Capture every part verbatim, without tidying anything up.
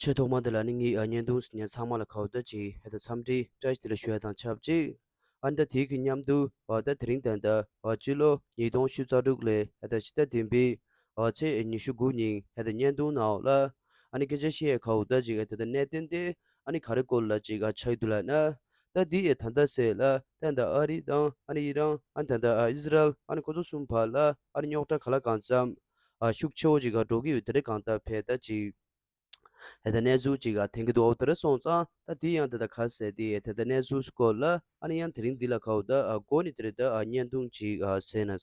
ཆེས་ཐོག་མ་དེ་ལ་ནི་ངས་ཨ་བརྙན་ཐུང་ཉན་ཚང་མ་ལ་ཁ་བརྡ་ཅིག་ཧེ་ད་འཚམས་འདྲི་བཀྲ་ཤིས་བདེ་ལེགས་ཞུ་ཡ་དང་ཆབས་ཅིག་ཨ་ནི་ད་དེའི་གི་མཉམ་དུ་ཨ་ད་དེ་རིང་ད་ལྟ་ཨ་སྤྱི་ལོ་ཉིས་སྟོང་ཉི་ཤུ་རྩ་དྲུག་ལོའི་ཧེ་ད་ཕྱི་ཟླ་བདུན་པའི་ཨ་ཚེས་ཉི་ཤུ་དགུ་ཉིན་ཧེ་ད་བརྙན་ཐུང་ནང་ལ་ཨ་ནི་སྐད་ཆ་བཤད་ཡ་ཁ་བརྡ་ཅིག་ཨ་ད་ད་གནད་དོན་དེ་ཨ་ནི་ག་རེ་སྐོར་ལ་ཅིག་ཨ་ཆགས་ཡོད་འདུག་ལབ་ན། ད་དེ་ཨེ་ད་ལྟ་ཟེར་ལ་ད་ད་ཨ་རི་དང་ཨ་ནི་ཨི་རན་ཨ་ནི་ད་ད་ཨ་ཨི་སི་རལ་ཨ་ནི་ཁོ་ཚོ་གསུམ་བར་ལ་ཨ་ནི་རྙོག་དྲ་ག་ལ་གང་འཚམ་ཨ་ཤུགས་ཆེ་བོ་ཅིག་ག་འགྲོ་གི་ཡོད་དེ་རེད། གང་ལྟར་བས་ད་ཅིག་ཨེ་ད་གནས་ཚུལ་ཅིག་ཨ་ཐོན་གི་འདུག་འོ་དེ་རེད། སོང་ཙང་ད་དེ་ཡང་ད་ད་ག་ཟེར་དེ་ཨེ་ད་ད་གནས་ཚུལ་སྐོར་ལ་ཨ་ནི་ཡང་དེ་རིང་འདི་ལ་ཁ་བརྡ་ཨ་འགོ་ནས་དེ་རེད། ད་ཨ་བརྙན་ཐུང་ཅིག་ཨ་གསན་ན།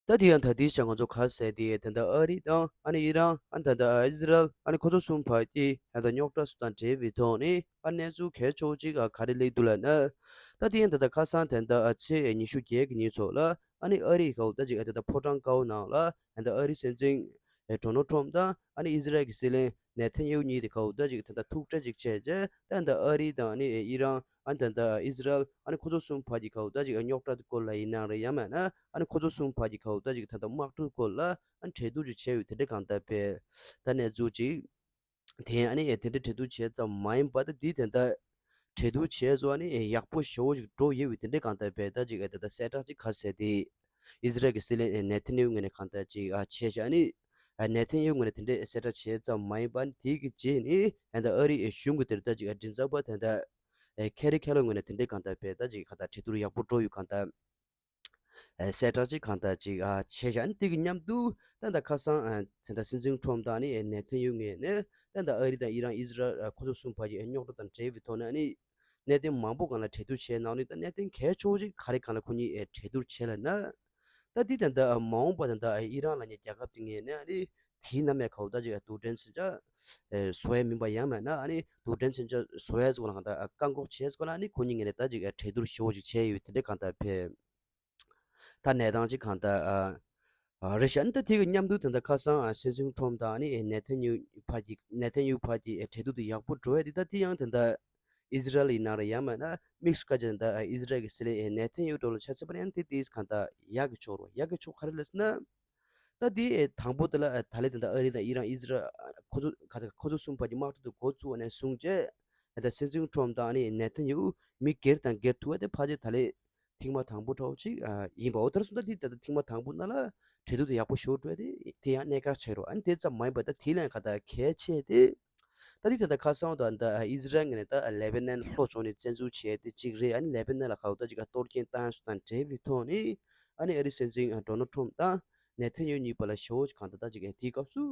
ད་དེ་ཡང་ད་དེའི་ཆ་ང་ཚོ་ག་ཟེར་དེ་ད་ལྟ་ཨ་རི་དང་ཨ་ནི་ཨི་རན་ཨ་ནི་ད་ལྟ་ཨི་སི་རལ་ཨ་ནི་ཁོ་ཚོ་གསུམ་བར་གྱི་ད་ལྟ་རྙོག་དྲ་སུ་དང་འབྲེལ་བའི་ཐོག་ནས་ཨ་གནས་ཚུལ་གལ་ཆེ་བོ་ཅིག་ཨ་ག་རེ་སླེབས་འདུག་ལབ་ན། ད་དེ་ཡང་ད་ལྟ་ཁ་སང་ད་ལྟ་ཨ་ཚེས་ཉི་ཤུ་བརྒྱད་ཀྱི་ཉིན་ཚོ་ལ་ཨ་ནི་ཨ་རི་ཧའུ་ད་ཅིག་ཨ་ད་ལྟ་ཕོ་བྲང་དཀར་པོ་ནང་ལ་ད་ལྟ་ཨ་རི་སྲིད་འཛིན་ཨེ་ཌོ་ནལ་ཊམ་དང་ཨ་ནི་ཨི་སི་རལ་གྱི་སྲིད་བློན་ནེ་ཐན་ཡ་ཧུ་གཉིས་དེ་ཁ་བརྡ་ཅིག་ད་ལྟ་ཐུག་འཕྲད་ཅིག་བྱས་རྗེས་ད་ལྟ་ཨ་རི་དང་ཨ་ནི་ཨི་རན་ཨ་ནི་ད་ལྟ་ཨི་སི་རལ་ཨ་ནི་ཁོ་ཚོ་གསུམ་བར་གྱི་ཁ་བརྡ་ཅིག་རྙོག་དྲ་དེ་སྐོར་ལ་ཡིན་ནའང་རེད། ཡང་མིན་ན་ཨ་ནི་ཁོ་ཚོ་གསུམ་བར་གྱི་ཁ་བརྡ་ཅིག་ད་ལྟ་དམག་འཁྲུག་སྐོར་ལ་ཨ་ནི་གྲོས་བསྡུར་ཅིག་བྱས་ཡོད་དེ་འདྲ་གང་ལྟར་བས་ད་གནས་ཚུལ་ཅིག་དེ་ཨ་ནི་དེ་འདྲ་གྲོས་བསྡུར་བྱས་ཙམ་མ་ཡིན་པ་ད་འདི་དེ་ལྟ་གྲོས་བསྡུར་བྱས་ཚོ་ཨ་ནི་ཡག་པོ་ཞེ་བོ་ཅིག་འགྲོ་ཡོད་པའི་དེ་འདྲ་གང་ལྟར་བས་ད་ཅིག་ཨ་ད་ལྟ་གསལ་བསྒྲགས་ཅིག་ག་ཟེར་དེ། ཨི་སི་རལ་གྱི་སྲིད་བློན་ནེ་ཐན་ཡ་ཧུ་ངོས་ནས་གང་ལྟར་ཅིག་ཨ་བྱས་ཤག་ཨ་ནི་ཨ་ནེ་ཐན་ཡ་ཧུ་ངོས་ནས་དེ་འདྲའི་གསལ་བསྒྲགས་བྱས་ཙམ་མ་ཡིན་པར་དེའི་གི་རྗེས་ནས་ཨ་ད་ཨ་རིའི་གཞུང་གི་དེར་ལྟ་ཅིག་ཨ་མགྲིན་ཚབ་པ་དེ་འདྲ་ཨ་ཁེ་རི་ཁེ་ལོ་ངོས་ནས་དེ་འདྲའི་གང་ལྟར་བས་ད་ཅིག་གང་ལྟར་གྲོས་བསྡུར་ཡག་པོ་འགྲོ་ཡོད་གང་ལྟར་ཨ་གསལ་བསྒྲགས་ཅིག་གང་ལྟར་ཅིག་ཨ་བྱས་ཤག་ཨ་ནི་དེ་གི་མཉམ་དུ་ད་ད་ཁ་སང་ཨ་ད་ད་སྲིད་འཛིན་ཁྲོམ་དང་ཨ་ནི་ཨ་ནེ་ཐན་ཡ་ཧུ་ངོས་ནས་ད་ད་ཨ་རི་དང་ཨི་རན་ཨི་སི་རལ་ཨ་ཁོ་ཚོ་གསུམ་བར་གྱི་ཨ་རྙོག་དྲ་དང་འབྲེལ་བའི་ཐོག་ནས་ཨ་ནི། གནད་དོན་མང་པོ་སྒང་ལ་གྲོས་བསྡུར་བྱས་ནང་ནས་ད་གནད་དོན་གལ་ཆེ་བོ་ཅིག་ག་རེ་སྒང་ལ་ཁོ་གཉིས་ཨེ་གྲོས་བསྡུར་བྱས་ལབ་ན། ད་འདི་ད་ལྟ་མ་འོངས་པ་ད་ལྟ་ཨི་རན་ལབ་མཁན་རྒྱལ་ཁབ་དེ་ངོས་ནས་ཨ་ནི་དེའི་ནང་མའི་ཁ་བརྡ་ཅིག་རྡུལ་ཕྲན་མཚོན་ཆ་ཨེ་བཟོ་ཡ་མིན་པ་ཡང་མིན་ན་ཨ་ནི་རྡུལ་ཕྲན་མཚོན་ཆ་བཟོ་ཡ་ཟེར་བ་ལ་གང་ལྟར་བཀག་འགོག་བྱས་ཟེར་བ་ལ་ཨ་ནི་ཁོ་གཉིས་ངོས་ནས་ད་ཅིག་ཨེ་གྲོས་བསྡུར་ཞེ་བོ་ཅིག་བྱས་ཡོད་དེ་འདྲ་གང་ལྟར་ཕེབས། ད་གནས་སྟངས་ཅིག་གང་ལྟར་ཨ་ཨ་རེད་ཤག་ཨ་ནི་ད་དེ་གི་མཉམ་དུ་ད་ལྟ་ཁ་སང་ཨ་སྲིད་འཛིན་ཁྲོམ་དང་ཨ་ནི་ཨེ་ནེ་ཐན་ཡ་ཧུ་བར་གྱི་ནེ་ཐན་ཡ་ཧུ་བར་གྱི་ཨེ་གྲོས་བསྡུར་དེ་ཡག་པོ་འགྲོ་ཡ་དེ་ད་དེ་ཡང་ད་ལྟ་ཨི་སི་རལ་ཡིན་ན་རེད། ཡང་མིན་ན་དམིགས་སུ་བཀར་བྱས་ད་ལྟ་ཨ་ཨི་སི་རལ་གྱི་སྲིད་བློན་ཨེ་ནེ་ཐན་ཡ་ཧུ་འགྲོ་ལ་ཆ་ཚད་པ་ནི་ཨ་ནི་དེ་དེ་གང་ལྟར་ཡག་གི་ཕྱོགས་རེད། ཡག་གི་ཕྱོགས་ག་རེ་རེད་ཟེར་ན། ད་དེ་ཨེ་དང་པོ་དེ་ལ་ཨེ་ད་ལན་ད་ལྟ་ཨ་རི་དང་ཨི་རན་ཨི་སི་རལ་ཨ་ཁོ་ཚོ་ག་ད་ཁོ་ཚོ་གསུམ་བར་གྱི་དམག་འཁྲུག་དེ་འགོ་བཙུགས་པ་ནས་བཟུང་བྱས་ཨེ་ད་སྲིད་འཛིན་ཁྲོམ་དང་ཨ་ནི་ནེ་ཐན་ཡ་ཧུ་མི་སྒེར་དང་སྒེར་ཐུག་པ་དེ་ཕལ་ཆེར་ད་ལན་ཐེངས་མ་དང་པོ་འདྲ་བོ་ཅིག་ཨ་ཡིན་པ། འོ་དེར་སོང་ད་དེ་ད་ལྟ་ཐེངས་མ་དང་པོ་ནང་ལ་གྲོས་བསྡུར་དེ་ཡག་པོ་ཞེ་པོ་འགྲོ་ཡ་དེ་དེ་ཡང་གནད་འགག་ཆགས་རེད། ཨ་ནི་དེ་ཙམ་མ་ཡིན་པ་ད་དེ་ལན་ག་ད་གལ་ཆེ་དེ། ད་དེ་ད་ལྟ་ཁ་སང་ད་ད་ཨི་སི་རལ་ངོས་ནས་ད་ལེ་བྷ་ནན་ལྷོ་ཕྱོགས་ནས་བཙན་འཛུལ་བྱས་དེ་གཅིག་རེད། ཨ་ནི་ལེ་བྷ་ནན་ལ་ག་ད་ཅིག་གཏོར་སྐྱོན་བཏང་ཡ་སོགས་དང་འབྲེལ་བའི་ཐོག་ནས་ཨ་ནི་ཨ་རིའི་སྲིད་འཛིན་ཌོ་ནལ་ཊམ་དང་ནེ་ཐན་ཡ་ཧུ་གཉིས་བར་ལ་ཞེ་པོ་ཅིག་གང་ད་ད་ཅིག་དེའི་སྐབས་སུ་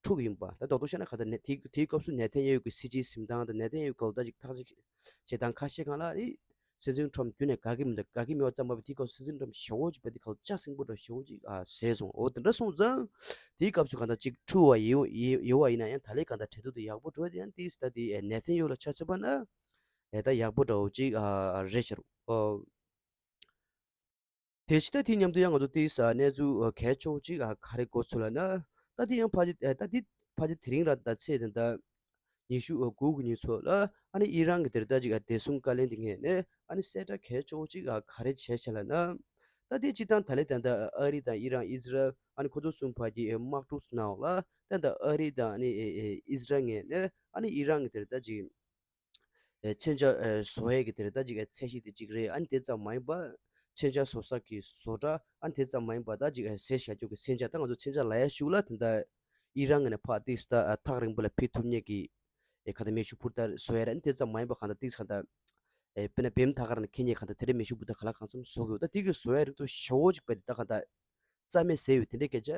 འཁྲུག་ཡིན་པ། ད་རྡོག་རྡོག་བཤད་ན་ག་ད་ནེ་དེའི་དེའི་སྐབས་སུ་ནེ་ཐན་ཡ་ཧུ་གི་སྲིད་ཇུས་འཛིན་སྟངས་དང་ནེ་ཐན་ཡ་ཧུ་ག་ད་ཅིག་ཐག་གཅོད་བྱེད་སྟངས་ཁ་ཤས་སྒང་ལ་ཨ་ནི་སྲིད་འཛིན་ཊམ་རྒྱུན་ནས་དགའ་གི་མི་འདུག་དགའ་གི་མེད་པ་ཙམ་མ་ཡིན་པར་དེའི་སྐབས་སུ་སྲིད་འཛིན་ཊམ་ཞེ་པོ་ཅིག་བས་དེ་ག་ལ་ལྕགས་སྲིན་པོ་འདྲ་ཞེ་པོ་ཅིག་ཨ་བཟས་སོང་། འོ་དེ་འདྲ་སོང་ཙང་དེའི་སྐབས་སུ་གང་ལྟར་ཅིག་འཁྲུག་པ་ཡོད་ཡོད་ཡོད་པ་ཡིན་ན་ཡང་ད་ལན་གང་ལྟར་གྲོས་བསྡུར་དེ་ཡག་པོ་འགྲོ་ཡ་དེ་ཡང་དེ་ད་དེ་ནེ་ཐན་ཡ་ཧུ་ལ་ཆ་མཚོན་པ་ན་ཨེ་ད་ཡག་པོ་འདྲ་བོ་ཅིག་ཨ་རེད་ཤག་ཨོ། དེ་ཕྱི་ད་དེ་མཉམ་དུ་ཡང་ང་ཚོ་དེ་ས་གནས་ཚུལ་གལ་ཆེ་བོ་ཅིག་ཨ་ག་རེ་གོ་ཚུལ་ལ་ན། ད་དེ་ཡང་ཕལ་ཆེར་ཨ་ད་དེ་ཕལ་ཆེར་དེ་རིང་ར་ད་ཚེས་དེ་ད་ཉི་ཤུ་དགུ་གི་ཉིན་ཚོ་ལ་ཨ་ནི་ཨི་རན་གྱི་དེར་ལྟ་ཅིག་ཨ་བདེ་སྲུང་བཀའ་བློན་དེ་ངོས་ནས་ཨ་ནི་གསལ་བསྒྲགས་གལ་ཆེ་བོ་ཅིག་ཨ་ག་རེ་བྱས་ཤག་ལབ་ན། ད་དེ་སྤྱིར་བཏང་ད་ལན་ད་ལྟ་ཨ་རི་དང་ཨི་རན་ཨི་སི་རལ་ཨ་ནི་ཁོ་ཚོ་གསུམ་བར་གྱི་ཨེ་དམག་འཁྲུག་ནང་ལ་ད་ལྟ་ཨ་རི་དང་ཨ་ནི་ཨེ་ཨེ་ཨི་སི་རལ་ངོས་ནས་ཨ་ནི་ཨི་རན་གྱི་དེར་ལྟ་ཅིག་ཨེ་མཚོན་ཆ་ཨེ་བཟོ་ཡས་ཀྱི་དེར་ལྟ་ཅིག་ཨེ་ཚད་གཞི་དེ་གཅིག་རེད། ཨ་ནི་དེ་ཙམ་མ་ཡིན་པ་མཚོན་ཆ་བཟོ་ས་གི་བཟོ་གྲྭ་ཨ་ནི་དེ་ཙམ་མ་ཡིན་པ་ད་ཅིག་ཨེ་ཟས་བཞག་རྒྱུ་གི་མཚོན་ཆ་ད་ང་ཚོ་མཚོན་ཆ་ལབ་ཡ་ཞུ་ལ་དེ་འདྲ་ཨི་རན་ངོས་ནས་ཕར་ཏིག་ཙམ་ད་ཨ་ཐག་རིང་པོ་ལ་ཕུལ་ཐུབ་མཁན་གྱི་ཨེ་ག་ད་མེ་ཤུགས་འཕུར་མདའ་བཟོ་ཡ་ར། ཨ་ནི་དེ་ཙམ་མ་ཡིན་པ་གང་ལྟར་ཏིག་ཙམ་གང་ལྟར་ཨེ་དཔེར་ན་བེམ་ཐག་ཁར་ནས་འཁྱེར་མཁན་གང་ལྟར་དེ་འདྲའི་མེ་ཤུགས་འཕུར་མདའ་ག་ལ་གང་འཚམ་བཟོ་དགོས། ད་དེ་གི་བཟོ་ཡ་རིགས་དེ་ཞེ་པོ་ཅིག་བས་དེ་ད་གང་ལྟར་རྩ་མེད་བཟོས་ཡོད་དེ་འདྲའི་སྐད་ཆ།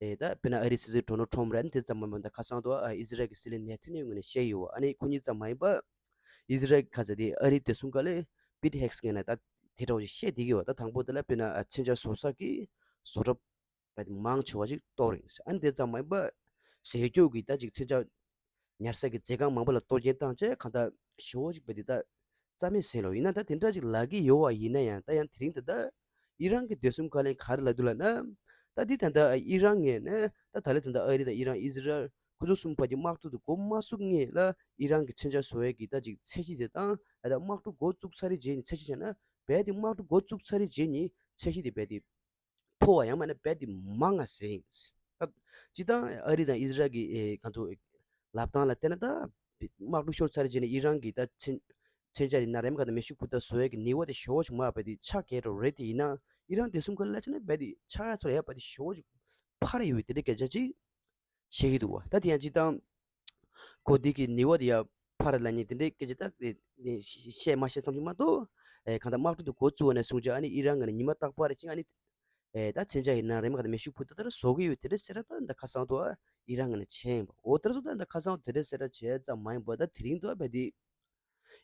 ཨེ་ད་དཔེར་ན་ཨ་རིའི་སྲིད་འཛིན་ཌོ་ནལ་ཊམ་རེད། ཨ་ནི་དེ་ཙམ་མ་ཡིན་པ་ད་ཁ་སང་དུ་ཨ་ཨི་སི་རལ་གྱི་སྲིད་བློན་ནེ་ཐན་ཡ་ཧུ་ངོས་ནས་བཤད་ཡོད། ཨ་ནི་ཁོ་གཉིས་ཙམ་མ་ཡིན་པ་ཨི་སི་རལ་གྱི་ཁ་ཚ་དེ་ཨ་རིའི་བདེ་སྲུང་བཀའ་བློན་པིཊ་ཧེག་སི་ངོས་ནས་ད་དེ་འདྲ་བོ་ཞིག་བཤད་བསྡད་ཀྱི་ཡོད། ད་དང་པོ་དེ་ལ་དཔེར་ན་ཨ་མཚོན་ཆ་བཟོ་ས་གི་བཟོ་གྲྭ་བ་དེ་མང་ཆེ་བ་ཞིག་གཏོར་ཡིན། ཨ་ནི་དེ་ཙམ་མ་ཡིན་པ་ཟས་རྒྱུ་གི་ད་ཅིག་མཚོན་ཆ་ཉར་ས་གི་མཛོད་ཁང་མང་པོ་ལ་གཏོར་སྐྱོན་བཏང་བྱས་གང་ལྟར་ཞེ་པོ་ཅིག་བས་དེ་ད་རྩ་མེད་བཟོས་ལོ། ཡིན་ན་ད་དེ་འདྲ་ཅིག་ལབ་ཀྱི་ཡོད་པ་ཡིན་ན་ཡང་ད་ཡང་དེ་རིང་ད་ལྟ་ཨི་རན་གྱི་བདེ་སྲུང་བཀའ་བློན་ག་རེ་ལབ་འདུག་ལབ་ན། ད་འདི་ད་ལྟ་ཨི་རན་ངོས་ནས་ད་ད་ལན་ད་ལྟ་ཨ་རི་དང་ཨི་རན་ཨི་སི་རལ་ཁོ་ཚོ་གསུམ་བར་གྱི་དམག་འཁྲུག་དེ་འགོ་མ་ཚུགས་སྔོན་ལ་ཨི་རན་གྱི་མཚོན་ཆ་བཟོ་ཡས་ཀྱི་ད་ཅིག་ཚད་གཞི་དེ་དང་ད་ལྟ་དམག་འཁྲུག་འགོ་བཙུགས་ཚར་རེད་རྗེས་ནས་ཚད་གཞི་བྱས་ན་རྦད་དེ་དམག་འཁྲུག་འགོ་བཙུགས་ཚར་རེད་རྗེས་ནས་ཚད་གཞི་དེ་རྦད་དེ་མཐོ་བ་ཡང་མིན་ན་རྦད་དེ་མང་ང་ཟེར་ཡིན། སྤྱིར་བཏང་ཨ་རི་དང་ཨི་ཟི་རལ་གྱི་ཨེ་གང་ཚོ་ལབ་སྟངས་ལ་བལྟས་ན། ད་དམག་འཁྲུག་ཤོར་ཚར་རྗེས་ནས་ཨི་རན་གྱི་ད་མཚོན་མཚོན་ཆ་ཡིན་ན་རེད་མ། གང་ད་མེ་ཤུགས་འཕུར་མདའ་བཟོ་ཡས་ཀྱི་ནུས་པ་དེ་ཞེ་པོ་ཅིག་མར་རྦད་དེ་ཆག་གི་འགྲོ་རེད། དེ་ཡིན་ན་ཨི་རན་བདེ་སྲུང་ཁང་ལ་ཆ་ནས་རྦད་དེ་ཆག་ཡ་ཚོར་ཡ་རྦད་དེ་ཞེ་པོ་ཅིག་འཕར་ཡོད་པའི་དེ་འདྲའི་སྐད་ཆ་ཅིག་བཤད་ཀྱི་འདུག་བ། ད་དེ་ཡང་སྤྱིར་བཏང་ཁོ་དེ་གི་ནུས་པ་དེ་ཡང་འཕར་ལ་ཉེ་དེ་འདྲའི་སྐད་ཆ་ད་བཤད་མ་བཤད་ཙམ་ཞིག་མ་གཏོགས། ཨེ་གང་ལྟར་དམག་འཁྲུག་དེ་འགོ་བཙུགས་པ་ནས་བཟུང་བྱས་ཨ་ནི་ཨི་རན་ངོས་ནས་ཉི་མ་རྟག་པར་ཅིག་ཨ་ནི་ཨེ་ད་མཚོན་ཆ་ཡིན་ན་རེད་མ། གང་ལྟར་མེ་ཤུགས་འཕུར་མདའ་ད་བཟོ་གི་ཡོད་དེ་འདྲ་གསལ་བསྒྲགས་ད་ད་ཁ་སང་དུ་ཨ་ཨི་རན་ངོས་ནས་བྱས་ཡིན་པ། འོ་དེ་འདྲ་སོང་ད་ད་ཁ་སང་དེ་འདྲ་གསལ་བསྒྲགས་བྱས་ཙམ་མ་ཡིན་པ། ད་དེ་རིང་དུ་ཨ་རྦད་དེ་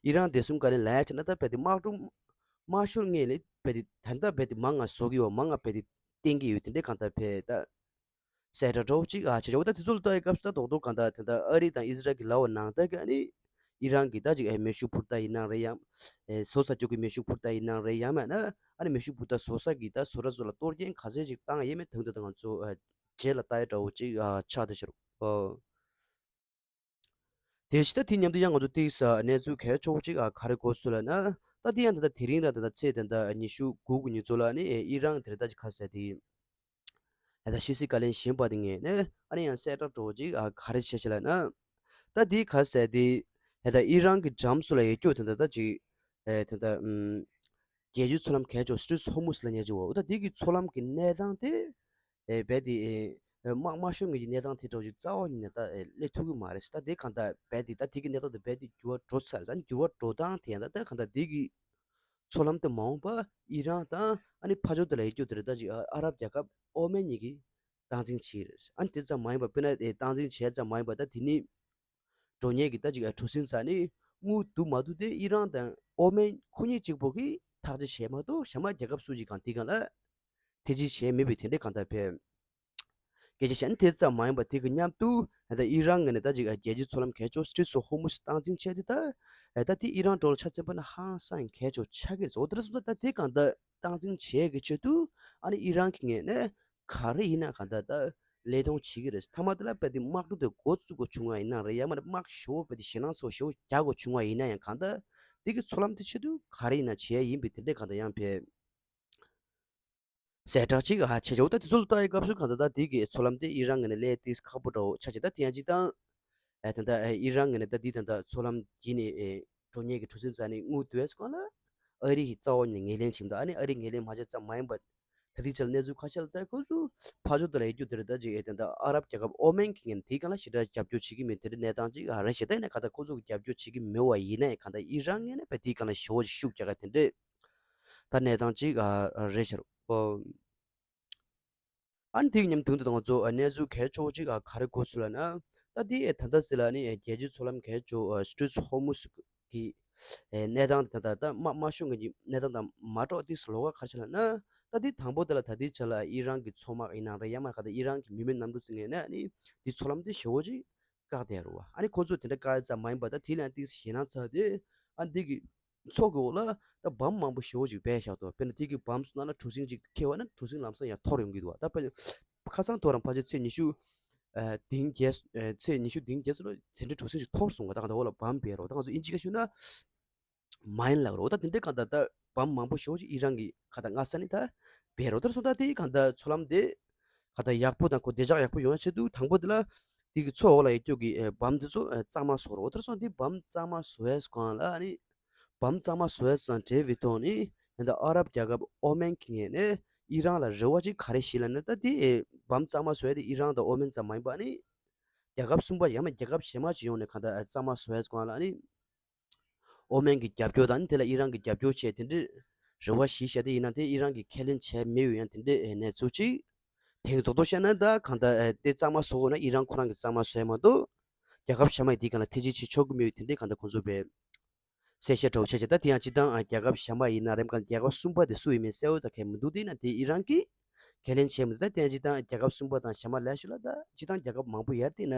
ཨི་རན་བདེ་སྲུང་བཀའ་བློན་ལ་ཡ་བྱས་ན་ད་རྦད་དེ་དམག་འཁྲུག་མ་ཤོར་སྔོན་ལ་རྦད་དེ་ད་ལྟ་རྦད་དེ་མང་ང་བཟོ་གི་ཡོད། མང་ང་རྦད་དེ་བསྟན་གི་ཡོད། དེ་འདྲའི་གང་ལྟར་ཕེ་ད་གསལ་བསྒྲགས་འདྲ་བོ་ཅིག་ཨ་བྱས་བྱས། འོ་ད་དེ་ཚོ་ལ་ལྟ་ཡི་སྐབས་སུ་ད་རྡོག་རྡོག་གང་ལྟར་དེ་འདྲ་ཨ་རི་དང་ཨི་ཟི་རལ་གྱི་ལབ་པ་ནང་ལྟར་གྱི་ཨ་ནི་ཨི་རན་གྱི་ད་ཅིག་ཨེ་མེ་ཤུགས་འཕུར་མདའ་ཡིན་ན་རེད། ཡང་ཨེ་བཟོ་ས་ཅོག་གི་མེ་ཤུགས་འཕུར་མདའ་ཡིན་ན་རེད། ཡང་མིན་ན་ཨ་ནི་མེ་ཤུགས་འཕུར་མདའ་བཟོ་ས་གི་ད་བཟོ་གྲྭ་ཚོ་ལ་གཏོར་སྐྱོན་ག་ཚད་ཅིག་བཏང་ཡས་མེད་དོན་དུ་ད་ང་ཚོ་ཨ་རྗེས་ལ་ལྟ་ཡ་འདྲ་བོ་ཅིག་ཨ་ཆགས་བསྡད་ཤག་རོ། ཨོ། དེ་བཞིན་ད་དེ་མཉམ་དུ་ཡང་ང་ཚོ་ཏིག་ས་གནས་ཚུལ་གལ་ཆེ་བོ་ཅིག་ཨ་ག་རེ་གོ་སོང་ལབ་ན། ད་དེ་ཡང་ད་ལྟ་དེ་རིང་ར་ད་ལྟ་ཚེས་ད་ལྟ་ཉི་ཤུ་དགུ་གི་ཉིན་ཚོ་ལ་ནི་ཨེ་ཨི་རན་དེ་རེད་ད་ཅིག་ག་ཟེར་དེ། ད་ལྟ་ཕྱི་སྲིད་བཀའ་བློན་གཞོན་པ་དེ་ངོས་ནས་ཨ་ནི་ཡང་གསལ་བསྒྲགས་འདྲ་བོ་ཅིག་ཨ་ག་རེ་བྱས་ཤག་ལབ་ན། ད་དེ་ག་ཟེར་དེ། ད་ལྟ་ཨི་རན་གྱི་འགྲམ་སུ་ལ་ཡོད་རྒྱུ་ད་ལྟ་ད་ཅིག་ཨེ་ད་ལྟ་ཨམ། རྒྱལ་སྤྱིའི་མཚོ་ལམ་གལ་ཆེ་བ་སི་ཊྲེཊ་ཧོར་མུ་ཛི་ལབ་མཁན་ཅིག་ཡོད། ད་དེ་གི་མཚོ་ལམ་གྱི་གནས་སྟངས་དེ་ཨེ་རྦད་དེ་ཨེ་དམག་མ་ཤོར་སྔོན་གྱི་གནས་སྟངས་དེ་འདྲ་བོ་ཅིག་རྩ་བ་ཉིད་ནས་ད་ཨེ་སླེབས་ཐུབ་ཀྱི་མ་རེད་ཟེར། ད་དེ་གང་ལྟར་རྦད་དེ་ད་དེ་གི་གནས་སྟངས་དེ་རྦད་དེ་འགྱུར་བ་འགྲོ་ཚར་ཟེར། ཨ་ནི་འགྱུར་བ་འགྲོ་སྟངས་དེ་ཡང་ད་ད་གང་ལྟར་དེ་གི་མཚོ་ལམ་དེ་མ་འོངས་པ་ཨི་རན་དང་ཨ་ནི་ཕར་ཕྱོགས་དེ་ལ་ཡོད་རྒྱུ་དེ་རེད་ད་ཅིག་ཨ་ཨ་རབ་རྒྱལ་ཁབ་ཨོ་མན་གཉིས་ཀྱིས་སྟངས་འཛིན་བྱེད་ཀྱི་རེད། ཨ་ནི་དེ་ཙམ་མ་ཡིན་པ་དཔེར་ན་ཨེ་སྟངས་འཛིན་བྱས་ཙམ་མ་ཡིན་པ་ད་དེ་ནི་འགྲོ་མཁན་གྱི་ད་ཅིག་ཨ་གྲུ་གཟིངས་རྩ་ནི་དངུལ་འདུག་མ་འདུག་དེ་ཨི་རན་དང་ཨོ་མན་ཁོ་གཉིས་གཅིག་པོ་གིས་ཐག་གཅོད་བྱས་མ་གཏོགས་གཞན་མ་རྒྱལ་ཁབ་སུ་གཅིག་གང་དེ་གང་ལ་ཐེ་ཇུས་བྱས་མེད་པའི་དེ་འདྲའི་གང་ལྟར་ཕེ་སྐད་ཆ་བཤད་ན། དེ་ཙམ་མ་ཡིན་པ་དེ་གི་མཉམ་དུ་ད་ལྟ་ཨི་རན་ངོས་ནས་ད་ཅིག་རྒྱལ་སྤྱིའི་མཚོ་ལམ་གལ་ཆེ་བ་སི་ཊྲེཊ་ཧོར་མུ་ཛི་སྟངས་འཛིན་བྱས་ཏེ་ད་ད་དེ་ཨི་རན་འགྲོ་ལ་ཆ་མཚོན་པ་ན་ཧང་སང་གལ་ཆེ་བ་ཆགས་ཀྱི་རེད། འོ་དེ་འདྲ་སོང་ཙང་ད་དེ་གང་ལྟར་སྟངས་འཛིན་བྱས་ཀྱི་ཆེད་དུ་ཨ་ནི་ཨི་རན་གྱི་ངོས་ནས་ག་རེ་ཡིན་ན་གང་ལྟར་ད་ལས་དོན་བྱེད་ཀྱི་རེད། མཐའ་མ་དེ་ལ་རྦད་དེ་དམག་འཁྲུག་དེ་འགོ་བཙུགས་དགོས་བྱུང་བ་ཡིན་ན་རེད། ཡང་མིན་ན་དམག་ཞེ་པོ་རྦད་དེ་ཞེད་སྣང་ཚ་པོ་ཞེ་པོ་རྒྱག་དགོས་བྱུང་བ་ཡིན་ན་ཡང་གང་ལྟར་དེ་གི་མཚོ་ལམ་དེ་ཆེད་དུ་ག་རེ་ཡིན་ན་བྱེད་ཡ་ཡིན་པའི་དེ་འདྲའི་གང་ལྟར་ཡང་ཕེ་གསལ་བསྒྲགས་ཅིག་ཨ་བྱས་བྱས། འོ་ད་དེ་ཚོ་ལ་ལྟ་ཡི་སྐབས་སུ་གང་ལྟར་ད་དེ་གི་མཚོ་ལམ་དེ་ཨི་རན་ངོས་ནས་ལས་ཏིག་ཁག་པོ་འདྲ་བོ་ཆགས་བྱས། ད་དེ་ཡང་སྤྱིར་བཏང་ཨེ་ད་ལྟ་ཨེ་ཨི་རན་ངོས་ནས་ད་དེ་ད་ལྟ་མཚོ་ལམ་བརྒྱུད་ནས་ཨེ་འགྲོ་མཁན་གྱི་གྲུ་གཟིངས་རྩ་ནི་དངུལ་བསྡུ་བའི་སྐོར་ལ་ཨ་རི་གིས་རྩ་བ་ཉིད་ནས་ངོས་ལེན་བྱེད་མི་འདུག་ཨ་ནི་ཨ་རི་ངོས་ལེན་མ་བྱས་ཙམ་མ་ཡིན་པ། ད་ལྟའི་ཆར་གནས་ཚུལ་ཁ་ཤས་ལ་ལྟ་ཁོ་ཚོ་ཕར་ཕྱོགས་དེ་ལ་ཡོད་རྒྱུ་དེ་རེད། ད་ཅིག་ཨེ་ད་ལྟ་ཨ་རབ་རྒྱལ་ཁབ་ཨོ་མན་གྱི་ངོས་ནས་དེའི་སྒང་ལ་ཞེ་དྲག་རྒྱབ་སྐྱོར་བྱེད་ཀྱི་མེད་དེ་འདྲའི་གནས་སྟངས་ཅིག་ཨ་རེད་བྱས། ད་ཡིན་ན་ག་ད་ཁོ་ཚོ་གི་རྒྱབ་སྐྱོར་བྱེད་ཀྱི་མེད་པ་ཡིན་ན་ཡང་གང་ལྟར་ཨི་རན་ངོས་ནས་བས་དེའི་སྒང་ལ་ཞེ་པོ་ཅིག་ཤུགས་རྒྱག་ག་དེ་འདྲའི་ད་གནས་སྟངས་ཅིག་ཨ་རེད་ཤག་རོ། ཨ་ནི་དེ་གི་མཉམ་དུ་ད་ང་ཚོ་ཨ་གནས་ཚུལ་གལ་ཆེ་བོ་ཅིག་ཨ་ག་རེ་གོ་སོང་ལབ་ན། ད་དེ་ཨེ་ད་ལྟ་ཟེར་ལ་ནི་ཨེ་རྒྱལ་སྤྱིའི་མཚོ་ལམ་གལ་ཆེ་བོ་ཨ་སི་ཊྲེཊ་ཧོར་མུ་ཛི་གི་ཨེ་གནས་སྟངས་དེ་ད་ལྟ་དམག་མ་ཤོར་སྔོན་གྱི་གནས་སྟངས་དང་མ་འདྲ་བ་དེ་ལོགས་ཀ་ག་རེ་ཆགས་ལབ་ན། ད་དེ་དང་པོ་དེ་ལ་ད་དེའི་ཆ་ལ་ཨི་རན་གྱི་མཚོ་དམག་ཡིན་ན་རེད། ཡང་མིན་ན་ག་ད་ཨི་རན་གྱི་མི་མེད་གནམ་གྲུ་ཟེར་མཁན་ནས་ཨ་ནི་དེ་མཚོ་ལམ་དེ་ཞེ་བོ་ཅིག་བཀག་བསྡད་རེད་བ། ཨ་ནི་ཁོ་ཚོས་དེ་འདྲ་བཀག་ཡ་ཙམ་མ་ཡིན་པ་ད་དེ་ལ་ཡང་ཏོག་ཙམ་ཞེད་སྣང་ཚ་དེ་ཨ་འདི་གི་མཚོ་གི་འོག་ལ་ད་བམ་མང་པོ་ཞེ་བོ་ཅིག་སྦས་བཞག་འདུག་དཔེར་ན་དེ་གི་བམ་ཚོ་ནང་ལ་གྲུ་གཟིངས་ཅིག་འཁེལ་བ་ན་གྲུ་གཟིངས་ལམ་སང་ཡང་འཐོར་ཡོང་གི་འདུག་ད་དཔེར་ན་ཁ་སང་དེ་རིང་ཕལ་ཆེར་ཚེས་ཉི་ཤུ་ཨ་བདུན་བརྒྱད་ཨ་ཚེས་ཉི་ཤུ་བདུན་བརྒྱད་ཚོ་ལ་དེ་འདྲའི་གྲུ་གཟིངས་ཅིག་འཐོར་སོང་བ། ད་གང་ལྟར་འོག་ལ་བམ་སྦས་རོགས། ད་ང་ཚོ་ཨིན་ཇི་སྐད་ཞུས་ན་མའིན་ལབ་རོགས། ད་དེ་འདྲའི་གང་ལྟར་ད་བམ་མང་པོ་ཞེ་བོ་ཅིག་ཨི་རན་གྱི་གང་ལྟར་སྔ་ས་ནས་ད་སྦས་རོགས། ད་སོང་ད་དེ་གང་ལྟར་མཚོ་ལམ་དེ་གང་ལྟར་ཡག་པོ་དང་ཁོ་བདེ་འཇགས་ཡག་པོ་ཡོང་ཡ་ཆེད་དུ་དང་པོ་དེ་ལ་དེ་གི་མཚོ་འོག་ལ་ཡོད་རྒྱུ་གི་ཨེ་བམ་དེ་ཚོ་ཨེ་གཙང་མ་བཟོ་རོགས། དེར་སོང་དེ་བམ་གཙང་མ་བཟོ་ཡས་སྒང་ལ་ཨ་ནི་བམ་གཙང་མ་བཟོ་ཡས་དང་འབྲེལ་བའི་ཐོག་ནས་ད་ལྟ་ཨ་རབ་རྒྱལ་ཁབ་ཨོ་མན་གྱི་ངོས་ནས་ཨི་རན་ལ་རེ་བ་ཅིག་ག་རེ་ཞིག་ལབ་ན། ད་དེ་ཨེ་བམ་གཙང་མ་བཟོ་ཡས་དེ་ཨི་རན་དང་ཨོ་མན་ཙམ་མ་ཡིན་པ་ཨ་ནི་རྒྱལ་ཁབ་གསུམ་པ་ཡང་མིན་རྒྱལ་ཁབ་གཞན་མ་ཅིག་ཡོང་ནས་གང་ལྟར་ཨེ་གཙང་མ་བཟོ་ཡས་སྒང་ལ་ཨ་ནི་ཨོ་མན་གྱི་རྒྱབ་སྐྱོར་དང་དེ་ལ་ཨི་རན་གྱི་རྒྱབ་སྐྱོར་བྱས་དེ་འདྲའི་རེ་བ་ཞིག་བཞག་དེ་ཡིན་ན་དེ་ཨི་རན་གྱིས་ཁས་ལེན་བྱས་མེད་པའི་ཡང་དེ་འདྲའི་གནས་ཚུལ་ཅིག་དེང་རྡོག་རྡོག་བཤད་ན་ད་གང་ལྟར་དེ་གཙང་མ་བཟོ་དགོས་ན་ཨི་རན་ཁོ་རང་གིས་གཙང་མ་བཟོས་མ་གཏོགས་རྒྱལ་ཁབ་གཞན་མ་ཡིས་དེའི་སྒང་ལ་ཐེ་ཇུས་བྱེད་ཆོག་གི་མེད་པའི་དེ་འདྲའི་གང་ལྟར་ཁོང་ཚོ་བས་གསལ་བཤད་འདྲ་བོ་བྱས་བྱས། ད་དེ་ཡང་སྤྱིར་བཏང་རྒྱལ་ཁབ་གཞན་པ་ཡིན་ན་རེམ་གང་རྒྱལ་ཁབ་གསུམ་པ་དེ་སུ་ཡིན་མིན་གསལ་བོ་ད་གས་མི་འདུག་དེ་ཡིན་ན་དེ་ཨི་རན་གྱིས་ཁས་ལེན་བྱས་མི་འདུག་ད་དེ་ཡང་སྤྱིར་བཏང་རྒྱལ་ཁབ་གསུམ་པ་དང་གཞན་མ་ལས་ཤོད་ལ་ད་སྤྱིར་བཏང་རྒྱལ་ཁབ་མང་པོ་ཡར་བལྟས་ན།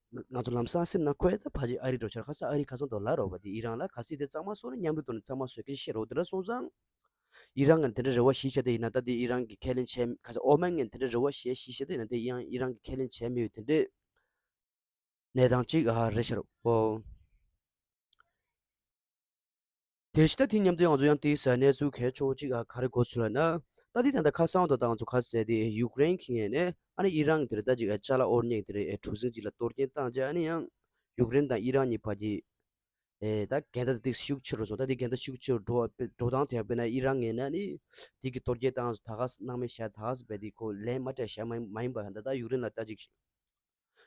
ང་ཚོ་ལམ་སང་སེམས་ནང་འཁོར་ཡ་ད་ཕལ་ཆེར་ཨ་རི་འགྲོ་ཆར་ཁ་སང་ཨ་རི་ཁ་སང་དུ་ལབ་རོགས་པ་དེ་ཨི་རན་ལ་གལ་སྲིད་དེ་གཙང་མ་བཟོ་ན་མཉམ་རུབ་ཐོག་ནས་གཙང་མ་བཟོ་སྐད་ཆ་བཤད་རོགས། དེ་འདྲ་སོང་ཙང་ཨི་རན་ངས་དེ་འདྲ་རེ་བ་ཞིག་བྱས་ཏེ་ཡིན་ན་ད་དེ་ཨི་རན་གྱིས་ཁས་ལེན་བྱས། ཁ་སང་ཨོ་མན་ངས་དེ་འདྲ་རེ་བ་ཞིག་ཞིག་བྱས་ཏེ་ཡིན་ན་དེ་ཡང་ཨི་རན་གྱིས་ཁས་ལེན་བྱས་མེད་པའི་དེ་འདྲའི་གནས་སྟངས་གཅིག་ཨ་རེད་ཤག་རོགས་པོ། དེ་བཞིན་ད་དེ་མཉམ་དུ་ང་ཚོ་ཡང་དེའི་གནས་ཚུལ་གལ་ཆེ་བོ་གཅིག་ཨ་ག་རེ་གོ་སོང་ལབ་ན། ད་དེ་ད་ལྟ་ཁ་སང་དུ་ད་ང་ཚོ་ག་ཟེར་དེ་ཡུཀ་རེན་གྱི་ངོས་ནས་ཨ་ནི་ཨི་རན་གྱི་དེར་ད་ཅིག་ཅ་ལག་དབོར་གཉེར་དེར་གྲུ་གཟིངས་ཅིག་ལ་གཏོར་སྐྱོན་བཏང་རྗེས་ཨ་ནི་ཡང་ཡུཀ་རེན་དང་ཨི་རན་གཉིས་བར་གྱི་ཨེ་ད་འགལ་ཟླ་དེ་ཤུགས་ཆེ་རུ་སོང་། ད་དེ་འགལ་ཟླ་ཤུགས་ཆེ་རུ་འགྲོ་བ་འགྲོ་སྟངས་དེ་ཡང་དཔེར་ན་ཨི་རན་ངོས་ནས་ཨ་ནི་དེ་གི་གཏོར་སྐྱོན་བཏང་ད་ག་སྣང་མེད་བྱས་ད་ག་ཟེར་བས་དེ་ཁོ་ལན་མ་སྤྲད་བྱས་མ་མ་ཡིན་པ་ད་ད་ཡུཀ་རེན་ལ་ད་ཅིག་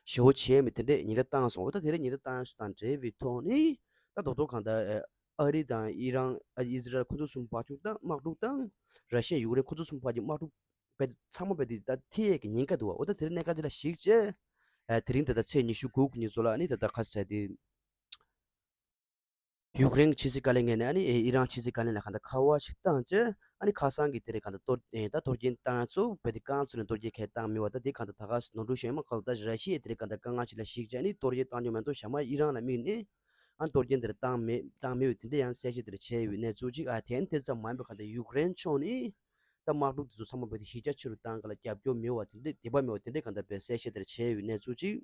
ཞེ་པོ་བྱས་མི་དེ་འདྲས་ཉེན་བརྡ་བཏང་སོང་། འོ་ད་དེ་རིང་ཉེན་བརྡ་བཏང་སོང་དང་འབྲེལ་བའི་ཐོག་ནས་ད་རྡོག་རྡོག་གང་ལྟར་ཨ་རི་དང་ཨི་རན། ཨི་ཟི་རལ་ཁོ་ཚོ་གསུམ་དམག་འཁྲུག་དང་དམག་འཁྲུག་དང་། ར་ཤི་ཡ་ཡུཀ་རེན་ཁོ་ཚོ་གསུམ་བར་གྱི་དམག་འཁྲུག་བས་ཚང་མ་བས་དེ་ད་ཐེ་ཡས་ཀྱི་ཉེན་ཁ་འདུག་བ། འོ་ད་དེ་རིང་གནད་འགག་ཅིག་ལ་གཞིགས་བྱས་ཨ་དེ་རིང་ད་ལྟ་ཚེས་ཉི་ཤུ་དགུ་གི་ཉིན་ཚོ་ལ་ཨ་ནི་ད་ལྟ་ག་ཟེར་དེ། ཡུཀ་རེན་གྱི་ཕྱི་སྲིད་བཀའ་བློན་ངོས་ནས་ཨ་ནི་ཨི་རན་ཕྱི་སྲིད་བཀའ་བློན་ལ་གང་ལྟར་ཁ་པར་ཞིག་བཏང་བྱས་ཨ་ནི་ཁ་སང་གི་དེ་རིང་གང་ལྟར་གཏོར་ཨེ་ད་གཏོར་སྐྱོན་བཏང་ཚུལ་བས་དེ་རྐང་ཚུལ་ནས་གཏོར་སྐྱོན་གང་བཏང་མེད་པ་ད་དེ་གང་ལྟར་ད་ག་ནོར་འཁྲུལ་བྱུང་མ་གང་ལྟར་ར་ཤི་ཡས་དེ་རིང་གང་ལྟར་དཀའ་ངལ་ཞིག་ལ་གཞིགས་བྱས་ཨ་ནི་གཏོར་སྐྱོན་བཏང་རྒྱུ་མ་གཏོགས་ཞག་མ་ཨི་རན་ལ་དམིགས་ནས་ཨ་ནི་གཏོར་སྐྱོན་དེ་རིང་བཏང་མེད་བཏང་མེད་པའི་དེ་འདྲ་ཡང་གསལ་བཤད་དེ་རིང་བྱས་ཡོད་པའི་གནས་ཚུལ་ཅིག་ཨ་དེ་ནི་དེ་ཙམ་མ་ཡིན་པར་གང་ལྟར་ཡུཀ་རེན་ཕྱོགས་ནས་ད་དམག་འཁྲུག་དེ་ཚོ་ཚང་མ་བས་དེ་གཞི་རྒྱ་ཆེ་རུ་བཏང་ག་ལ་རྒྱབ་སྐྱོར་མེད་པ་དེ་འདྲ་དད་པ་མེད་པ་དེ་འདྲ་གང་ལྟར་བས་གསལ་བཤད་དེ་རིང་བྱས་ཡོད་པའི་གནས་ཚུལ་ཅིག་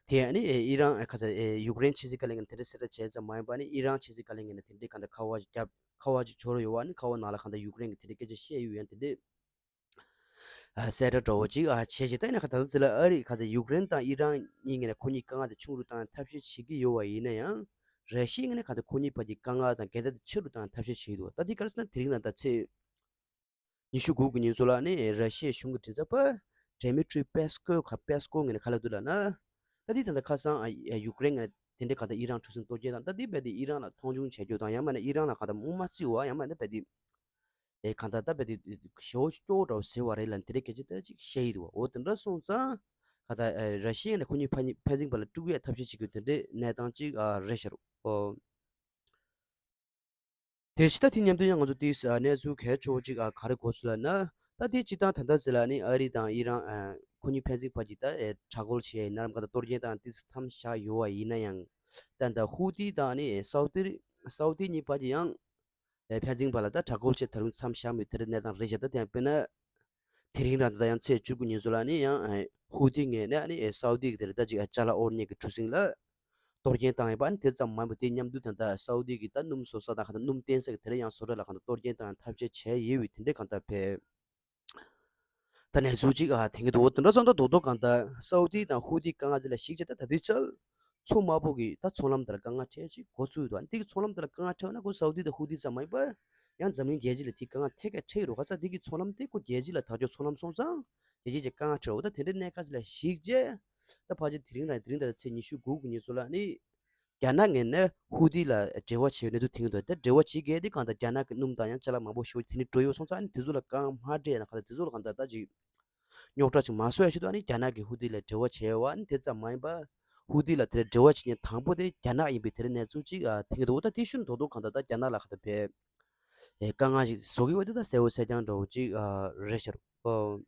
དེ་ཨ་ནི་ཨི་རན་ཁ་ས་ཡུཀ་རེན་ཕྱི་སྲིད་བཀའ་བློན་གྱིས་དེ་འདྲ་གསལ་བསྒྲགས་བྱས་ཙམ་མ་ཡིན་པ་ཨ་ནི་ཨི་རན་ཕྱི་སྲིད་བཀའ་བློན་གྱིས་ནི་དེ་འདྲའི་གང་ལྟར་ཁ་པར་ཅིག་བརྒྱབ་ཁ་པར་ཅིག་འབྱོར་ཡོད་པ་ཨ་ནི་ཁ་པར་ནང་ལ་གང་ལྟར་ཡུཀ་རེན་གྱིས་དེ་འདྲའི་སྐད་ཆ་བཤད་ཡོད་ཡང་དེ་འདྲའི་གསལ་བསྒྲགས་འདྲ་བོ་ཅིག་བྱས་ཤིང་ད་ཡིན་ན་གང་ལྟར་ད་ལྟ་ཚེ་ལ་ཨ་རི་གང་ལྟར་ཡུཀ་རེན་དང་ཨི་རན་གཉིས་ངོས་ནས་ཁོ་གཉིས་དཀའ་ངལ་དེ་ཆུང་རུ་བཏང་ཐབས་ཤེས་བྱེད་ཀྱི་ཡོད་པ་ཡིན་ན་ཡང་ར་ཤི་ཡའི་ངོས་ནས་གང་ལྟར་ཁོ་གཉིས་བར་གྱི་དཀའ་ངལ་དང་འགལ་ཟླ་དེ་ཆེ་རུ་བཏང་ཐབས་ཤེས་བྱེད་ཀྱི་འདུག་ད་འདི་ག་རེ་ཟེར་ན་དེ་རིང་ལ་ད་ཚེས་ཉི་ཤུ་དགུ་གི་ཉིན་ཚོ་ལ་ནི་ར་ཤི་ཡའི་གཞུང་གི་མགྲིན་ཚབ་པ་ཌེ་མི་ཊྲི་པེ་སྐོ་ཁ་པེ་སྐོ་ངོས་ནས་ག་ལབ་འདུག་ལབ་ན། ད་འདི་ད་ལྟ་ཁ་སང་ཡུཀ་རེན་ངོས་ནས་དེ་འདྲའི་གང་ལྟར་ཨི་རན་གྲུ་གཟིངས་གཏོར་སྐྱོན་དང་ད་འདི་རྦད་དེ་ཨི་རན་ལ་མཐོང་ཆུང་བྱེད་རྒྱུ་དང་ཡང་མིན་ན་ཨི་རན་ལ་གང་ལྟར་དམག་མ་བརྩི་བ་ཡང་མིན་ན་རྦད་དེ་ཨེ་གང་ལྟར་ད་རྦད་དེ་ཞེ་པོ་སྐྱོ་བོ་འདྲ་བོ་ཟེར་བ་རེད་ལབ་དེ་འདྲའི་སྐད་ཆ་ད་ཅིག་བཤད་ཡི་འདུག་འོ་དེ་འདྲ་སོང་ཙང་གང་ལྟར་ར་ཤི་ཡ་ནས་ཁོ་གཉིས་ཕ་གཉིས་ཕན་ཚུན་བར་ལ་དཀྲུག་ཡས་ཐབས་ཤེས་བྱེད་རྒྱུ་དེ་འདྲའི་གནས་སྟངས་ཅིག་རེད་ཤག་འོ། དེ་བཞིན་ད་དེ་མཉམ་དུ་ཡང་ང་ཚོ་དེའི་གནས་ཚུལ་གལ་ཆེ་བོ་ཅིག་ག་རེ་གོ་ཚུལ་ལབ་ན། ད་དེ་སྤྱིར་བཏང་ད་ལྟ་ཟེར་ལ་ནི་ཨ་རི་དང་ཨི་རན་ཁོ་གཉིས་ཕན་ཚུན་བར་གྱི་ད་དྲག་རྒོལ་བྱས་ཡིན་ནམ་ག་ད་གཏོར་སྐྱོན་དང་དེ་མཚམས་བཞག་ཡོད་པ་ཡིན་ན་ཡང་། ད་ད་ཧུ་ཏི་དང་ནི་སའུ་ཏི་སའུ་ཏི་གཉིས་བར་གྱི་ཡང་ཕན་ཚུན་བར་ལ་ད་དྲག་རྒོལ་བྱས་ད་རུང་མཚམས་བཞག་མེད་དེ་རིང་གནས་སྟངས་རེད་ཤག་ད་དེ་ཡང་དཔེར་ན། དེ་རིང་རང་ད་ལྟ་ཡང་ཚེས་བཅུ་དགུ་ཉིན་ཚོ་ལ་ནི་ཡང་ཧུ་ཏི་ངོས་ནས་ནི་སའུ་ཏི་གི་དེར་ད་ཅིག་ཅ་ལག་དབོར་གཉེར་གྱི་གྲུ་གཟིངས་ལ་གཏོར་སྐྱོན་བཏང་ཡོད་པ་ནི་དེ་ཙམ་མ་ཡིན་པར་དེ་མཉམ་དུ་ད་ལྟ་སའུ་ཏི་གི་ད་སྣུམ་བཟོ་ས་དང་གང་ལྟར་སྣུམ་བཏོན་ས་གི་དེར་ཡང་བཟོ་གྲྭ་ལ་གང་ལྟར་གཏོར་སྐྱོན་བཏང་ཐབས་ཤེས་བྱས་ཡོད་པའི་དེ་འདྲའི་གང་ལྟར་བས། ད་གནས་ཚུལ་ཅིག་ཨ་དེང་གི་འདུག་འོ་དེ་འདྲ་སོང་ད་རྡོག་རྡོག་གང་ལྟར་སའུ་ཏི་དང་ཧུ་ཏི་དཀའ་ངལ་དེ་ལ་གཞིགས་བྱས་ད་ད་ལྟའི་ཆར་མཚོ་དམར་པོ་གི་ད་མཚོ་ལམ་དེར་དཀའ་ངལ་འཕྲད་ཅིག་འགོ་ཚུགས་འདུག་འདི་གི་མཚོ་ལམ་དེར་དཀའ་ངལ་འཕྲད་ན་ཁོ་སའུ་ཏི་དང་ཧུ་ཏི་ཙམ་མ་ཡིན་པ་ཡང་འཛམ་གླིང་རྒྱལ་སྤྱི་ལ་དེ་དཀའ་ངལ་ཐད་ཀར་འཕྲད་ཡོད་རེད། ག་ཚ་འདི་གི་མཚོ་ལམ་དེ་ཁོ་རྒྱལ་སྤྱི་ལ་ཐག་གཅོད་མཚོ་ལམ་སོང་ཙང་རྒྱལ་སྤྱི་ཀྱི་དཀའ་ངལ་འཕྲད་འོ་ད་དེ་འདྲའི་གནད་འགག་ཅིག་ལ་གཞིགས་བྱས་ད་ཕལ་ཆེར་དེ་རིང་རང་དེ་རིང་ད་ཚེས་ཉི་ཤུ་དགུ་གི་ཉིན་ཚོ་ལ་ནི། རྒྱ་ནག་ངོས་ནས་ཧུ་ཏི་ལ་འབྲེལ་བ་བྱས་ཡོད་གནས་ཚུལ་ཐོན་གྱི་འདུག་དེ་འབྲེལ་བ་བྱེད་མཁན་དེ་གང་ལྟར་རྒྱ་ནག་གི་སྣུམ་དང་ཡང་ཅ་ལག་མང་པོ་ཞེ་པོ་དེ་ནས་འགྲོ་ཡོད་སོང་ཙང་ཨ་ནི་དེ་ཚོ་ལ་རྐང་མ་སྤྲད་ན་གང་ལྟར་དེ་ཚོ་ལ་གང་ལྟར་ད་ཅིག་རྙོག་དྲ་ཅིག་མ་བཟོ་ཡ་ཆེད་དུ་ཨ་ནི་རྒྱ་ནག་གིས་ཧུ་ཏི་ལ་འབྲེལ་བ་བྱས་པ་ཨ་ནི་དེ་ཙམ་མ་ཡིན་པར་ཧུ་ཏི་ལ་དེར་འབྲེལ་བ་བྱེད་མཁན་དང་པོ་དེ་རྒྱ་ནག་ཡིན་པའི་དེར་གནས་ཚུལ་ཅིག་ཨ་ཐོན་གྱི་འདུག་འོ་ད་དེ་ཤུན་རྡོག་རྡོག་གང་ལྟར་ད་རྒྱ་ནག་ལ་གང་ལྟར་བས་དཀའ་ངལ་ཞིག་བཟོ་གི་ཡོད་པ་དེ་ད་གསལ་པོ་གསལ་རྐྱང་འདྲ་བོ་ཅིག་ཨ་རེད་ཤག་ཨོ།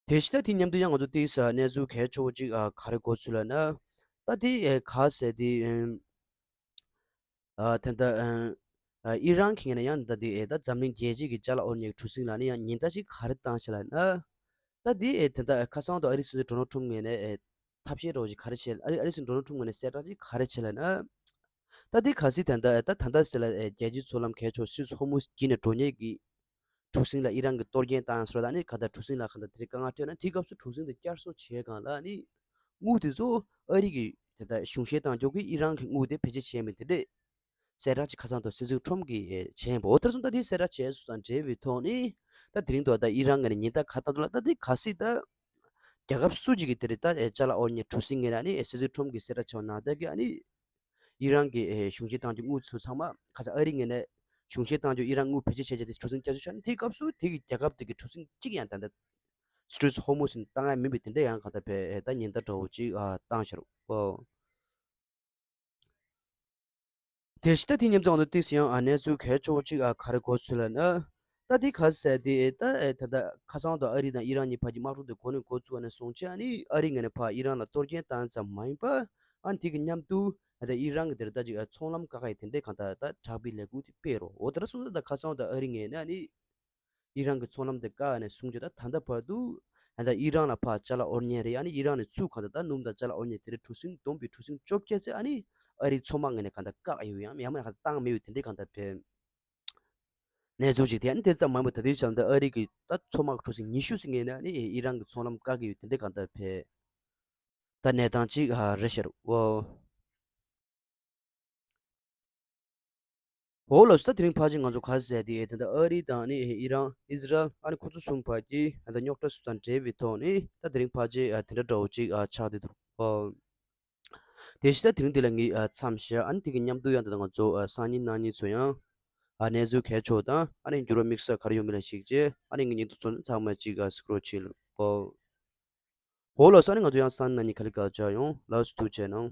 དེ་བཞིན་ད་དེ་མཉམ་དུ་ཡང་ང་ཚོ་དེའི་གནས་ཚུལ་གལ་ཆེ་བོ་ཅིག་ག་རེ་གོ་ཚུལ་ལབ་ན། ད་དེ་ག་ཟེར་དེ་ཨ་ད་ལྟ་ཨ་ཨི་རན་གྱི་ངོས་ནས་ཡང་ད་དེ་ད་འཛམ་གླིང་རྒྱལ་སྤྱི་གི་ཅ་ལག་དབོར་གཉེར་གྲུ་གཟིངས་ལ་ནི་ཡང་ཉེན་བརྡ་ཅིག་ག་རེ་བཏང་ཤག་ལབ་ན། ད་དེ་ད་ལྟ་ཁ་སང་དུ་ཨ་རིའི་སྲིད་འཛིན་ཌོ་ནལ་ཁྲམ་ངོས་ནས་ཐབས་ཤེས་འདྲ་བོ་ཅིག་ག་རེ་བྱས། ཨ་རི་ཨ་རིའི་སྲིད་འཛིན་ཌོ་ནལ་ཁྲམ་ངོས་ནས་གསལ་བསྒྲགས་ཅིག་ག་རེ་བྱས་ལབ་ན། ད་དེ་གལ་སྲིད་ད་ལྟ་ད་ད་ལྟ་ཟེར་ལ་རྒྱལ་སྤྱིའི་མཚོ་ལམ་གལ་ཆེ་བ་སུད་སི་ཧོར་མུ་ཛི་བརྒྱུད་ནས་འགྲོ་མཁན་གྱི་གྲུ་གཟིངས་ལ་ཨི་རན་གྱིས་གཏོར་སྐྱོན་བཏང་སོང་ད་ནི་ག་ད་གྲུ་གཟིངས་ལ་ག་ད་དེ་རིང་དཀའ་ངལ་འཕྲད་ན་དེའི་སྐབས་སུ་གྲུ་གཟིངས་དེ་བསྐྱར་གསོ་བྱས་སྒང་ལ་ནི་དངུལ་དེ་ཚོ་ཨ་རི་གི་ད་ལྟ་གཞུང་བཞེས་བཏང་རྒྱུ་གི་ཨི་རན་གྱི་དངུལ་དེ་བེད་སྤྱོད་བྱས་མེད་དེ་འདྲས་གསལ་བསྒྲགས་ཅིག་ཁ་སང་དུ་སྲིད་འཛིན་ཁྲོམ་གྱིས་བྱས་ཡིན་པ། འོ་དེར་སོང་ད་དེ་གསལ་བསྒྲགས་བྱས་སོང་དང་འབྲེལ་བའི་ཐོག་ནི་ད་དེ་རིང་དུ་ད་ཨི་རན་ངོས་ནས་ཉེན་བརྡ་ག་བཏང་འདུག་ལ་ད་དེ་གལ་སྲིད་ད་རྒྱལ་ཁབ་སུ་གཅིག་གིས་དེ་རིང་ད་ཅ་ལག་དབོར་གཉེར་གྲུ་གཟིངས་ངོས་ནས་ནི་སྲིད་འཛིན་ཁྲོམ་གྱིས་གསལ་བསྒྲགས་བྱས་པ་ནང་ལྟར་གྱི་ཨ་ནི། ཨི་རན་གྱི་ཨེ་གཞུང་བཞེས་བཏང་རྒྱུ་དངུལ་ཚོ་ཚང་མ་ཁ་ས་ཨ་རི་ངོས་ནས་གཞུང་བཞེས་བཏང་རྒྱུ་ཨི་རན་དངུལ་བེད་སྤྱོད་བྱས་བྱས་ཏེ་གྲུ་གཟིངས་བསྐྱར་གསོ་བྱས་ནས་དེའི་སྐབས་སུ་དེ་གི་རྒྱལ་ཁབ་དེ་གི་གྲུ་གཟིངས་གཅིག་ཡང་ད་ལྟ་སི་ཊྲེ་ཊི་ཧོར་མུ་ཛི་ནས་བཏང་ཡ་མིན་པའི་དེ་འདྲ་ཡང་གང་ལྟར་བས་ཨེ་ད་ཉེན་བརྡ་འདྲ་བོ་ཅིག་ཨ་བཏང་ཤར་ཨོ། དེ་བཞིན་ད་དེ་མཉམ་དུ་ང་ཚོ་ཏིག་ཙམ་ཡང་ཨ་གནས་ཚུལ་གལ་ཆེ་བོ་ཅིག་ཨ་ག་རེ་གོ་ཚུལ་ལབ་ན། ད་དེ་ག་ཟེར་དེ་ད་ཨེ་ད་ལྟ་ཁ་སང་དུ་ཨ་རི་དང་ཨི་རན་གཉིས་བར་གྱི་དམག་འཁྲུག་དེ་གོ་ནས་འགོ་བཙུགས་པ་ནས་བཟུང་བྱས་ཨ་ནི་ཨ་རི་ངོས་ནས་ཕར་ཨི་རན་ལ་གཏོར་སྐྱོན་བཏང་ཙམ་མ་ཡིན་པ། ཨ་ནི་དེ་གི་མཉམ་དུ་ཨ་ད་ཨི་རན་གྱི་དེར་ད་ཅིག་ཨ་ཚོང་ལམ་བཀག་ཡ་དེ་འདྲའི་གང་ལྟར་ད་དྲག་པོའི་ལས་འགུལ་དེ་སྤེལ་རོགས། འོ་དེ་འདྲ་སོང་ཙང་ད་ཁ་སང་ད་ཨ་རི་ངོས་ནས་ཨ་ནི་ཨི་རན་གྱི་ཚོང་ལམ་དེ་བཀག་ནས་བཟུང་བྱས་ད་ད་ལྟ་བར་དུ་ཨ་ད་ཨི་རན་ལ་ཕར་ཅ་ལག་དབོར་གཉེར་རེད། ཨ་ནི་ཨི་རན་ནས་ཚུར་གང་ལྟར་ད་སྣུམ་དང་ཅ་ལག་དབོར་གཉེར་དེ་འདྲའི་གྲུ་གཟིངས་བསྡོམས་པའི་གྲུ་གཟིངས་བཅོ་བརྒྱད་ཙམ་ཨ་ནི་ཨ་རིའི་མཚོ་དམག་ངོས་ནས་གང་ལྟར་བཀག་ཡོད་ཡང་ཡང་མིན་ན་གང་ལྟར་བཏང་མེད་པའི་དེ་འདྲའི་གང་ལྟར་བས། གནས་ཚུལ་ཅིག་དེ་ཨ་ནི་དེ་ཙམ་མང་པོ། ད་ལྟའི་ཆར་ད་ཨ་རི་གི་ད་མཚོ་དམག་ཁྲུ་ཚོ་ཉི་ཤུ་ཟིན་ངེས་ནས་ཨ་ནི་ཨི་རན་གྱི་མཚོ་ལམ་བཀག་གི་ཡོད། དེ་འདྲའི་གང་ལྟར་བས་ད་གནས་སྟངས་ཅིག་ཨ་རེད་ཤག་འོ། འོ་ལགས་སོ། ད་དེ་རིང་ཕལ་ཆེར་ང་ཚོ་ག་རེ་ཟེར་དེ་ད་ལྟ་ཨ་རི་དང་ནི་ཨི་རན་ཨི་ཟི་རལ་ཨ་ནི་ཁོ་ཚོ་གསུམ་བར་གྱི་ད་རྙོག་དྲ་སུ་དང་འབྲེལ་བའི་ཐོག་ནི་ད་དེ་རིང་ཕལ་ཆེར་ཨ་དེ་འདྲ་འདྲ་བོ་ཅིག་ཨ་ཆགས་བསྡད་འདུག་འོ། དེ་བཞིན་ད་དེ་རིང་འདི་ལ་ངས་ཨ་མཚམས་བཞག་ཨ་ནི་དེ་གི་མཉམ་དུ་ཡང་ད་ལྟ་ང་ཚོ་ཨ་སང་ཉིན་གནངས་ཉིན་ཚོ་ཡང་ཨ་གནས་ཚུལ་གལ་ཆེ་བ་དང་ཨ་ནི་འགྱུར་བ་དམིགས་བསལ་ག་རེ་ཡོང་མིན་ལ་གཞིགས་བྱས་ཨ་ནི་ངའི་ཉིན་ཐོ་ཚོ་ཚང་མ་ཅིག་ཨ་སི་ཀྲོལ་བྱེད་ལ་འོ། འོ་ལགས་སོ། ཨ་ནི་ང་ཚོ་ཡང་སང་ཉིན་གནངས་ཉིན་ག་ལེ་ག་མཇལ་ཡོང་། ལགས་སོ། ཐུགས་རྗེ་གནང་།